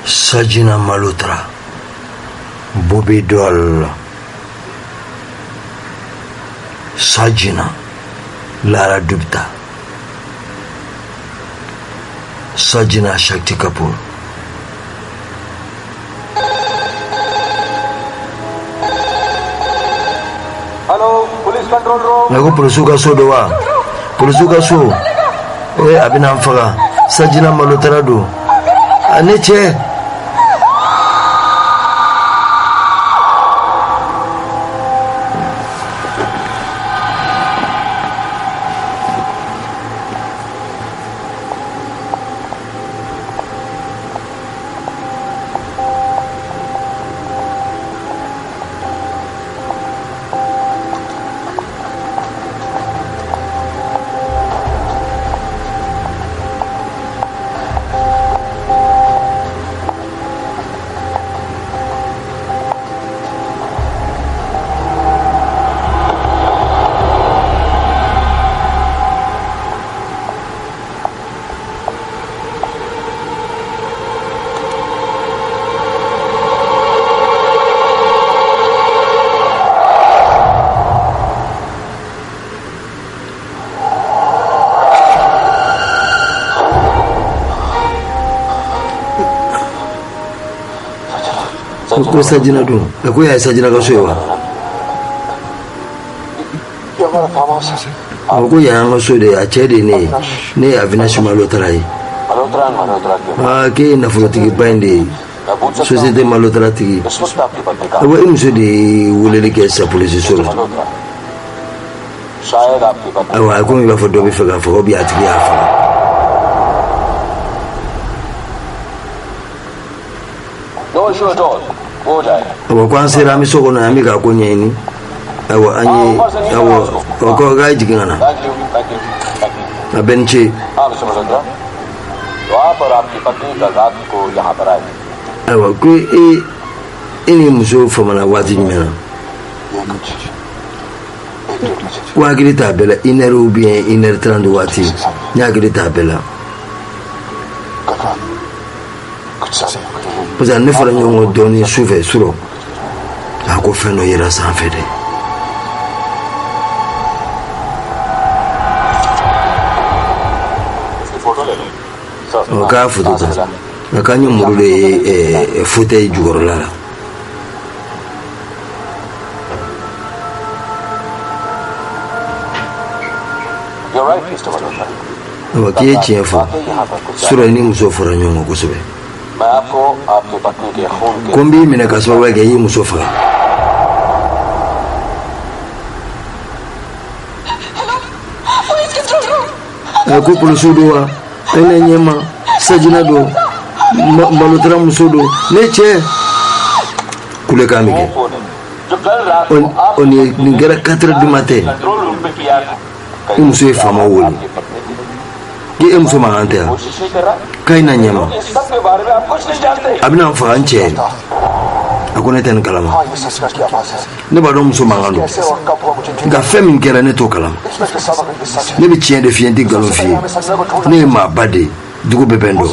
Sajina Malhotra, Bobby Deol. Sajina, Lara Dutta. Sajina, Shakti Kapoor. Nka ko polisiw ka so don wa? Polisiw ka so, ee, a bɛna n faga. Sajina Malhotra don. A ne cɛ. Ko Sajina don. A ko y'a ye Sajina ka so ye wa? A ko yan y'an ka so de ye, a cɛ de ye ne ye, ne ye Avinash Malhotra ye. Aa, k'e ye nafolotigiba in de ye, société Malhotra tigi. A ko e muso de ye weleli kɛ sisan polisiso la. Ayiwa, a komi i b'a fɔ dɔ bɛ fɛ k'a faga ou bien a tigi y'a faga. Ayiwa, ko an sera, an bɛ so kɔnɔ, an bɛ k'a ko ɲɛɲini. Ayiwa, an ye, ayiwa, o ko k'a ye jigin ka na. A bɛɛ ni ce. Ayiwa, ko e ni muso famana waati jumɛn na? Ko hakili t'a bɛɛ la, une heure ou bien 1h30 waati, ne hakili t'a bɛɛ la, parce que ne fɔra ɲɔgɔn kɔ dɔɔnin sufɛ surɔ. A ko fɛn dɔ yera sanfɛ dɛ. Ɔ, k'a foto ta, nka k'an ye muru de ye fauteuil jukɔrɔla la. Awa, k'i ye tiɲɛ fɔ, surɔ i ni muso fɔra ɲɔgɔn kɔ kosɛbɛ. Ko n b'i minɛ ka sababu kɛ i y'i muso faga. A ko polisiw don wa? E ne ɲɛ ma, Sajina don, Malhotra muso don. Ne cɛ, kulekan bɛ kɛ. O nin kɛra 4 heures du matin. I muso ye faama wele k'e muso mankan tɛ yan, k'a i na ɲɛma, a bɛna n faga n cɛ. A ko ne tɛ nin kalama, ne b'a dɔn muso mankan don, nka fɛn min kɛra, ne t'o kalama. Ne bɛ tiɲɛ de f'i ye, n tɛ nkalon f'i ye. Ne ye maaba de ye, dugu bɛɛ bɛ n dɔn.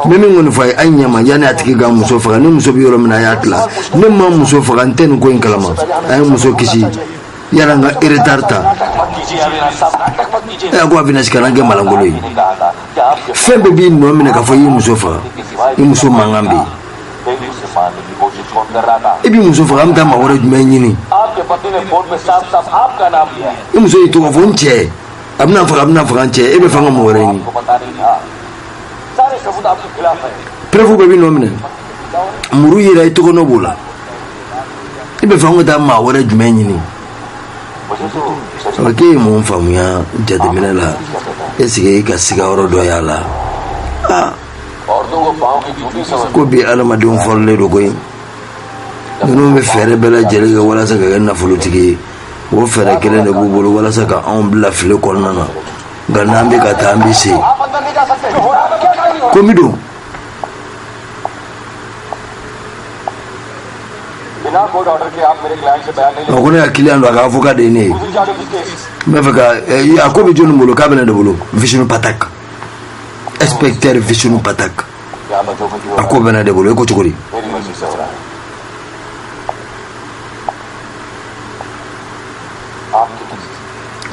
N bɛ min kɔni fɔ a ye, a ye ɲɛma yanni a tigi ka muso faga. Ni muso bɛ yɔrɔ min na, a y'a tila. Ne ma muso faga, n tɛ nin ko in kalama. A ye muso kisi yala n ka retard ta. E ko Avinash, kana kɛ malangolo ye. Fɛn bɛɛ b'i nɔ minɛ k'a fɔ i y'i muso faga. I muso mankan bɛ yen, i b'i muso faga, an bɛ taa maa wɛrɛ jumɛn ɲini? I muso y'i tɔgɔ fɔ n cɛ, a bɛna faga, a bɛna faga n cɛ. E bɛ fɛ an ka mɔgɔ wɛrɛ ɲini? Preuve bɛɛ b'i nɔ minɛ, muru yera i tɔgɔ nɔ b'o la. I bɛ fɛ an ka taa maa wɛrɛ jumɛn ɲini? Ɔ, k'e ye mun faamuya jateminɛ la? Est-ce que e ka siga yɔrɔ dɔ y'a la? Aa, ko bi adamadenw fɔlɔlen don koyi. Ninnu bɛ fɛɛrɛ bɛɛ lajɛlen kɛ walasa ka kɛ nafolotigi ye. O fɛɛrɛ kelen de b'u bolo walasa ka anw bila fili kɔnɔna na. Nka n'an bɛ ka taa, an bɛ se ko min don. A ko ne ka client don, a ka avocat de ye ne ye. N b'a fɛ ka a ko bɛ jɔnni bolo? K'a bɛ ne de bolo, Vishnu Patak, inspecteur Vishnu Patak. A ko bɛ ne de bolo. E ko cogo di?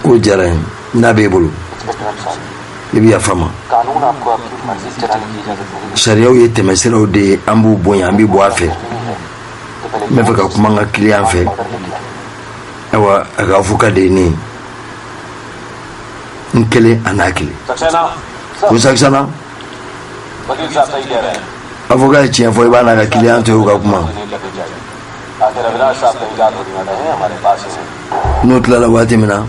Ko diyara n ye. N'a b'e bolo, i bɛ yafa n ma. Sariyaw ye tɛmɛsiraw de ye, an b'u bonya, an bɛ bɔ a fɛ. N bɛ fɛ ka kuma n ka kiliyan fɛ. Ayiwa, a ka avocat de ye ne ye, n kelen a n'a kelen. Ko Saxena, avocat ye tiɲɛ fɔ, i b'a n'a ka kiliyan to yen, u ka kuma. N'o tilala waati min na,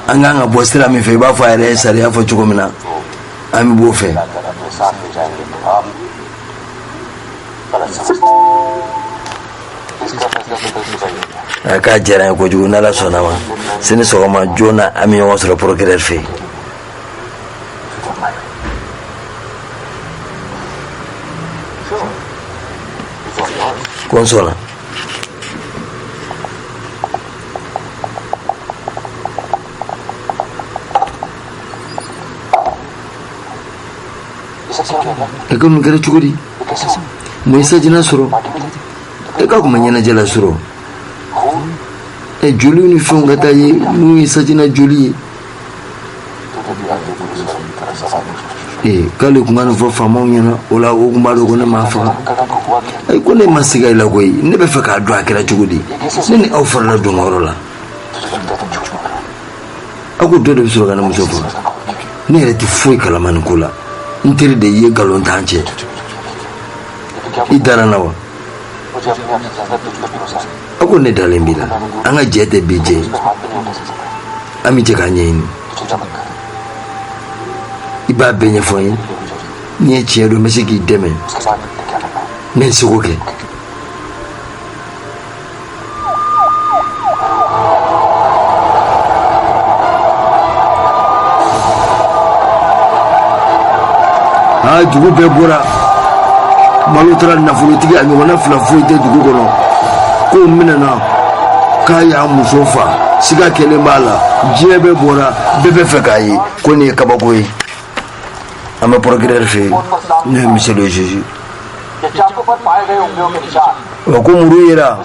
an kan ka bɔ sira min fɛ, i b'a fɔ a yɛrɛ ye sariya fɔ cogo min na, an bɛ b'o fɛ. A k'a diyara n ye kojugu. N'Ala sɔnna ma, sini sɔgɔma joona, an bɛ ɲɔgɔn sɔrɔ procureur fɛ yen. Ko n sɔnna. E ko nin kɛra cogo di? Mun ye Sajina sɔrɔ? E k'a kun bɛ ɲɛnajɛ la sɔrɔ. E joliw ni fɛnw ka taa ye mun ye Sajina joli ye? Ee, k'ale tun ka nin fɔ faamaw ɲɛna, o la o tun b'a dɔn ko ne m'a faga. Ayi, ko ne ma siga i la koyi. Ne bɛ fɛ k'a dɔn a kɛra cogo di. Ne ni aw farala donyɔrɔ la, aw ko dɔ de bɛ sɔrɔ ka ne muso faga. Ne yɛrɛ tɛ foyi kalama nin ko la. N teri de ye nkalon t'an cɛ. I dara n na wa? A ko ne dalen b'i la. An ka jɛ tɛ bi jɛ ye, an bɛ jɛ k'a ɲɛɲini. I b'a bɛɛ ɲɛfɔ n ye. N'i ye tiɲɛ dɔn, n bɛ se k'i dɛmɛ, n bɛ n seko kɛ. Aa, dugu bɛɛ bɔra. Malhotra nafolotigi, a ɲɔgɔnna fila foyi tɛ dugu kɔnɔ. K'o minɛna k'a y'a muso fa, siga kɛlen b'a la. Diɲɛ bɛɛ bɔra, bɛɛ bɛ fɛ k'a ye ko nin ye kabako ye. An bɛ procureur fɛ yen, n'o ye monsieur le juge. Wa ko muru yera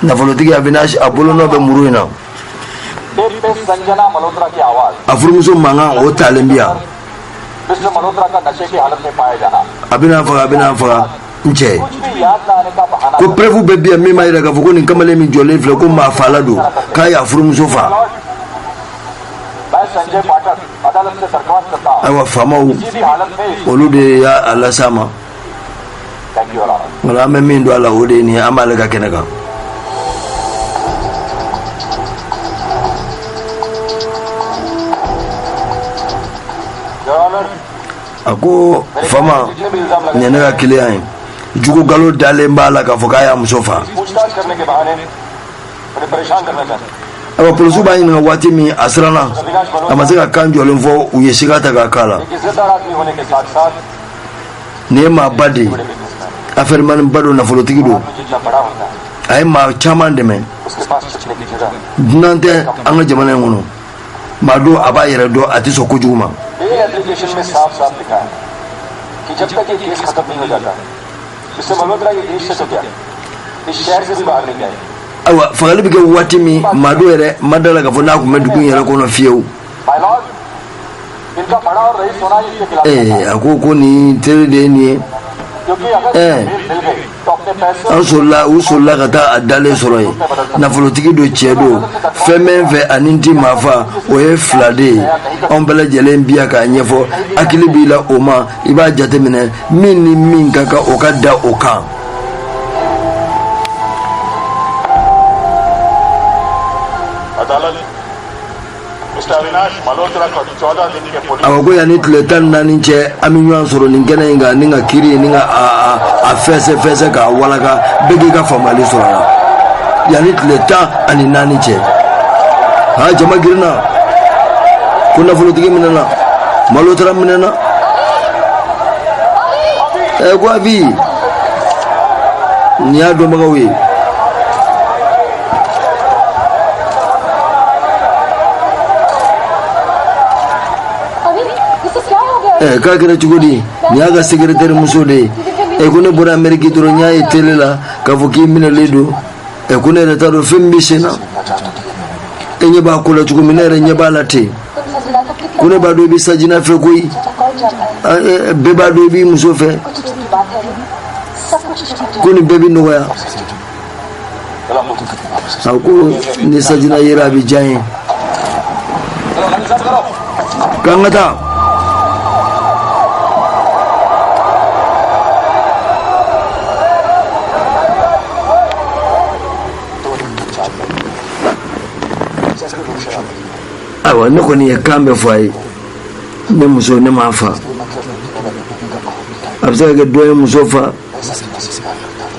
nafolotigi Avinash, a bolonɔ bɛ muru in na. A furumuso mankan, o talen bi yan. A bɛna faga, a bɛna faga n cɛ. Ko preuve bɛ bi yan min b'a jira k'a fɔ ko nin kamalen min jɔlen filɛ, ko maa faala don, k'a y'a furumuso fa. Ayiwa, faamaw, olu de y'a las'a ma. Nka an bɛ min don a la, o de ye nin ye. An b'ale ka kɛnɛ kan. A ko faama, nin ye ne ka kiliyan ye. Jugu galo dalen b'a la k'a fɔ k'a y'a muso fa. Ayiwa, polisiw b'a ɲininka waati min, a siranna, a ma se ka kan jɔlen fɔ. U ye siga ta k'a k'a la. Nin ye maaba de ye, affaire ba don, nafolotigi don, a ye maa caman dɛmɛ. Dunan tɛ an ka jamana in kɔnɔ. Maa don, a b'a yɛrɛ dɔn, a tɛ sɔn kojugu ma. Ayiwa, fagali bɛ kɛ waati min, maa dɔw yɛrɛ ma da la k'a fɔ n'a tun bɛ dugu in yɛrɛ kɔnɔ fiyewu. Ee, a ko ko nin teri de ye nin ye. Ɛɛ, an solila, u solila ka taa a dalen sɔrɔ yen. Nafolotigi don, cɛ don, fɛn bɛ n fɛ ani n ti maa fa, o ye fila de ye. Anw bɛɛ lajɛlen bi yan k'a ɲɛfɔ. Hakili b'i la o ma, i b'a jateminɛ, min ni min ka kan, o ka da o kan. Awa, ko yanni tile 14 cɛ, an bɛ ɲɔgɔn sɔrɔ nin kɛnɛ in kan ni ka kiiri ni ka a fɛsɛ fɛsɛ k'a walaka, bɛɛ k'i ka faamuyali sɔrɔ a la yanni tile 14 cɛ. Ha, jama girinna ko nafolotigi minɛna, Malhotra minɛna. Ɛ, ko Abi, nin y'a dɔnbagaw ye. Ɛ, k'a kɛra cogo di? Nin y'a ka secrétaire muso de ye. Ɛ, ko ne bɔra Amérique dɔrɔn, n y'a ye télé la k'a fɔ k'i minɛlen don. Ɛ, ko ne yɛrɛ t'a dɔn fɛn min bɛ sen na. E ɲɛ b'a ko la cogo min, ne yɛrɛ ɲɛ b'a la ten. Ko ne b'a dɔn i bɛ Sajina fɛ koyi. Bɛɛ b'a dɔn i b'i muso fɛ. Ko nin bɛɛ bɛ nɔgɔya. A ko ni Sajina yera, a bɛ diya n ye. K'an ka taa. Ayiwa, ne kɔni ye kan bɛɛ fɔ a ye. Ne muso, ne m'a fa. A bɛ se ka kɛ dɔ ye muso fa.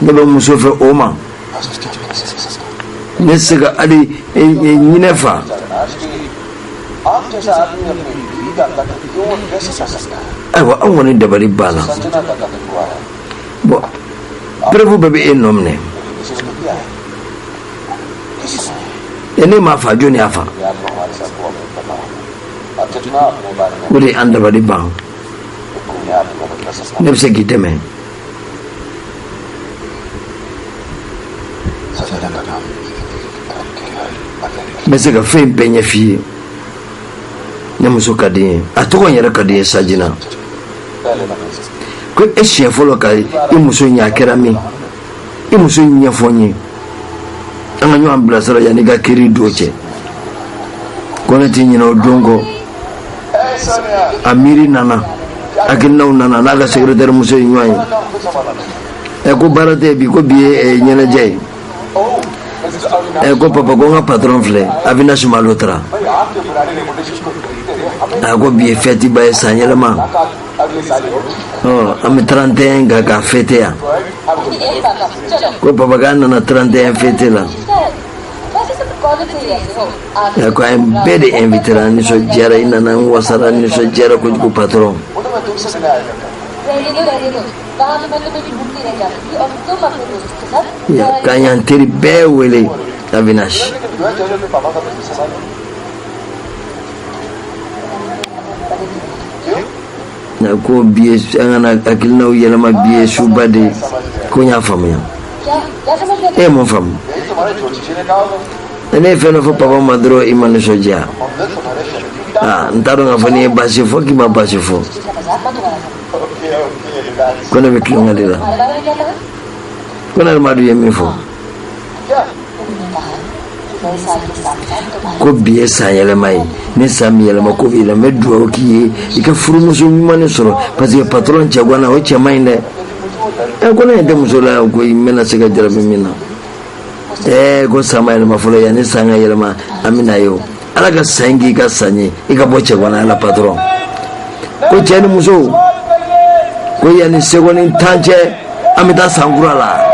Ne bɛ muso fɛ o ma. Ne tɛ se ka hali ɲinɛ fa. Ayiwa, an kɔni dabali banna. Bon, preuve bɛɛ bɛ e nɔ minɛ. E, ne m'a fa, jɔn y'a fa? O de ye an dabali ban. Ne bɛ se k'i dɛmɛ. N bɛ se ka fɛn bɛɛ ɲɛf'i ye. Ne muso ka di n ye, a tɔgɔ in yɛrɛ ka di n ye, Sajina. Ko e siɲɛ fɔlɔ ka i muso ɲɛ, a kɛra min? I muso ɲɛfɔ n ye, an ka ɲɔgɔn bilasira yanni i ka kiri don cɛ. Ko ne tɛ ɲinɛ o don kɔ. A miiri nana, hakilinaw nana n'a ka secrétaire muso ye ɲɔgɔn ye. Ɛ, ko baara tɛ bi, ko bi ye ɲɛnajɛ ye. Ɛ, ko papa, ko n ka patron filɛ, Avinash Malhotra. A ko bi ye fête ba ye, san yɛlɛma. Ɔ, an bɛ 31 kan k'a fêter yan. Ko papa, k'an nana 31 fêter la. Ɛ, ko an ye bɛɛ de invité, an nisɔndiyara, i nana, n wasara, n nisɔndiyara kojugu, patron. K'an y'an teri bɛɛ wele, Avinash. Na ko bi ye, an kana hakilinaw yɛlɛma, bi ye suba de ye. Ko n y'a faamuya. E ye mun faamu? Ne ye fɛn dɔ fɔ papa ma dɔrɔn, i ma nisɔndiya. Aa, n t'a dɔn k'a fɔ n'i ye baasi fɔ, k'i ma baasi fɔ. Ko ne bɛ tulonkɛ de la. Ko ne yɛrɛ m'a dɔn i ye min fɔ. Ko bi ye san yɛlɛma ye. Ni san min yɛlɛma, ko bɛ yɛlɛma. N bɛ dugawu k'i ye, i ka furumuso ɲuman de sɔrɔ, parce que patron cɛgana, o cɛ man ɲi dɛ. Ɛ, ko ne ɲɛ tɛ muso la yan ko n bɛna se ka jarabi min na. Ɛɛ, ko san ma yɛlɛma fɔlɔ. Yanni san ka yɛlɛma, an bɛna ye. O Ala ka san k'i ka san ye, i ka bɔ cɛgana la, patron. Ko cɛ ni muso, ko yanni seconde 10 cɛ, an bɛ taa san kura la.